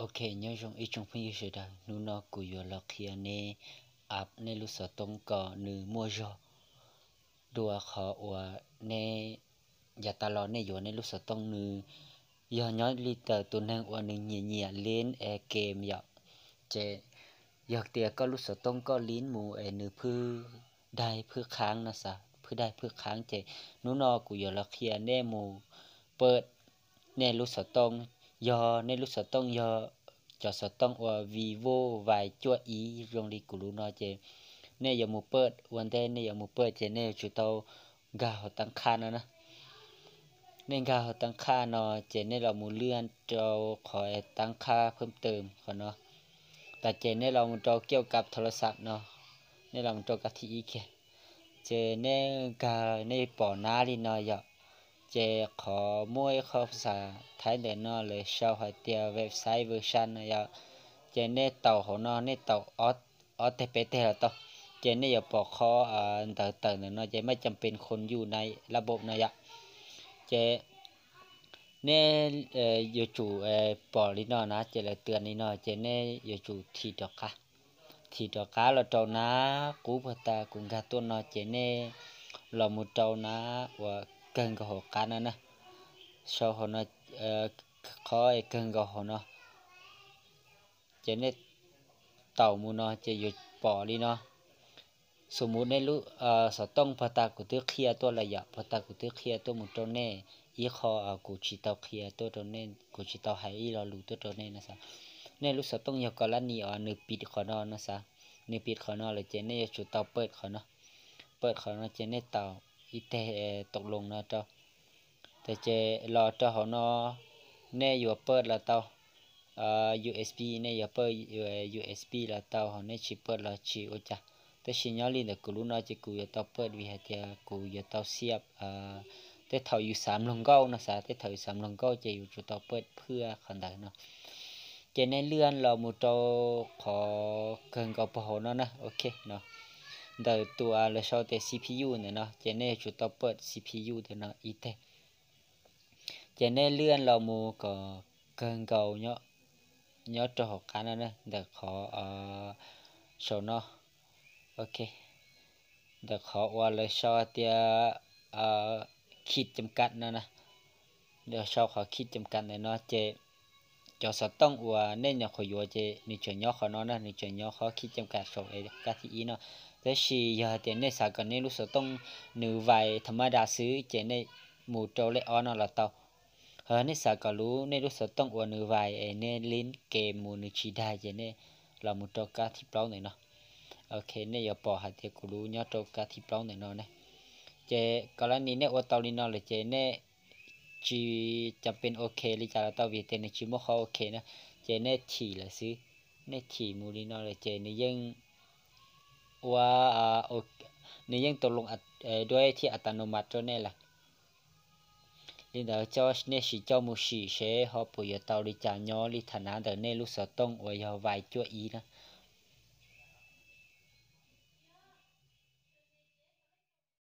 Ok, nyob zoo ib tsoom phooj ywg sawv daws, hnub no kuv yuav los qhia neb app nej lub xov tooj kom nws muaj zog dua qhov uas neb, yav tas los nej yuav nej lub xov tooj nws yog nyob li ntawm tus neeg uas nws nyiam nyiam lin es game yom. Ces yog tias koj lub xov tooj koj lin mus es nws phwj daig phwj qhaab no xav, phwj daig phwj qhaab ces hnub no kuv yuav los qhia nej mus pawj nej lub xov tooj. Yog nej lub xov tooj yog cov xov tooj uas Vivo Vài cuaj ib zoo li kuv lub no ces nej yuav mus pawj, ua ntej nej yuav mus pawj ces nej yuav tsum tau nkag hauv taab qhaj no na. Nej nkag hauv taab qhaj no ces nej los mus lwj rau qhov taab qhaj phwj tawm qhov no, tas ces nej los mus rau kiaj kav tho las xav no, nej los mus rau kab thib ib kiag. Ces nej nkag nej pom nab li no yom. Ces qhov muaj ib qho phas xas Thaib ntawm no lawv sau hais tias website version no yom. Ces nej taus hauv no, nej taus ob teg peb teg los tau. Ces nej yuav pom qhov ntawv tawm ntawm no ces maj cam pes khos yus nai lab npaum no yom. Ces nej yuav tsum pom li no na, ces lawv tw li no ces nej yuav tsum thim rov qab. Thim rov qab los rau nab qub puag ta kuv nkag tuaj no ces nej los mus rau nab uas kawg nkaus hauv qab no na. Sau hauv no, qhov kawg nkaus hauv no. Ces nej taus mus no ces yuav pom li no. Xus mus nej lub xov tooj puag ta kuv twb qhia tuaj lawm yom, puag ta kuv twb qhia tuaj mus rau nej. Ib qho kuv tsis tau qhia tuaj rau nej, kuv tsis tau hais ib lo lus tuaj rau nej no xav. Nej lub xov tooj yog kos lab nis os, nws pim qhov no no xav. Nws pim qhov no lawm ces nej yuav tsum tau pawj qhov no. Pawj qhov no ces nej taus ib teg tau loos no rau. Tas ces los rau hauv no nej yuav pawj los tau U S B, nej yuav pawj U S B los tau, ho nej tsis pawj los tsis ua cas. Tab sis nyob li ntawm kuv lub no ces kuv yuav tau pawj vim hais tias kuv yuav tau xiam tej thaum yus xav mloog nkauj no xav, tej thaum yus xav mloog nkauj ces yuav tsum tau pawj phwj qhov ntawd no. Ces nej lwj los mus rau qhov kawg nkaus puag hauv no na, ok no. Ntawm tus lawv sau tias C P U ntawm no ces nej yuav tsum tau pawj C P U ntawm no ib teg. Ces nej lwj los mus kom kawg nkaus nyob rau hauv qab no na, ntawm qhov saum no, ok, ntawm qhov uas lawv sau tias khij cam kam no na. Sau qhov khij cam kam ntawm no ces cov xov tooj uas nej nyuam qhuav yuav ces nws tseem nyob qhov no na, nws tseem nyob qhov khij cam kam saum kab thib ib no. Tab sis yog hais tias nej xav kom nej lub xov tooj nws vais tham ma da xwb ces nej mus rau lej ob no los tau. Ho nej xav kom lub, nej lub xov tooj uas nws vais es nej lin game mus nws tsis daig ces nej los mus rau kab thib plaub ntawm no. Ok, nej yuav pom hais tias kuv lub nyob rau kab thib plaub ntawm no ne. Ces kos lab nis nej ua tau li no lawm ces nej tsis cam pes ok li cas los tau vim tias nws tsis muaj qhov ok na. Ces nej thim lawm xwb, nej thim mus li no lawm ces nws yeej ua, nws yeej tau loo dua thib a ta no mas rau nej lawm. Li ntawd coj nej sim coj mus sim seb ho puas yuav tau li cas nyob li tham nav ntawm nej lub xov tooj uas yog vais cuaj ib na.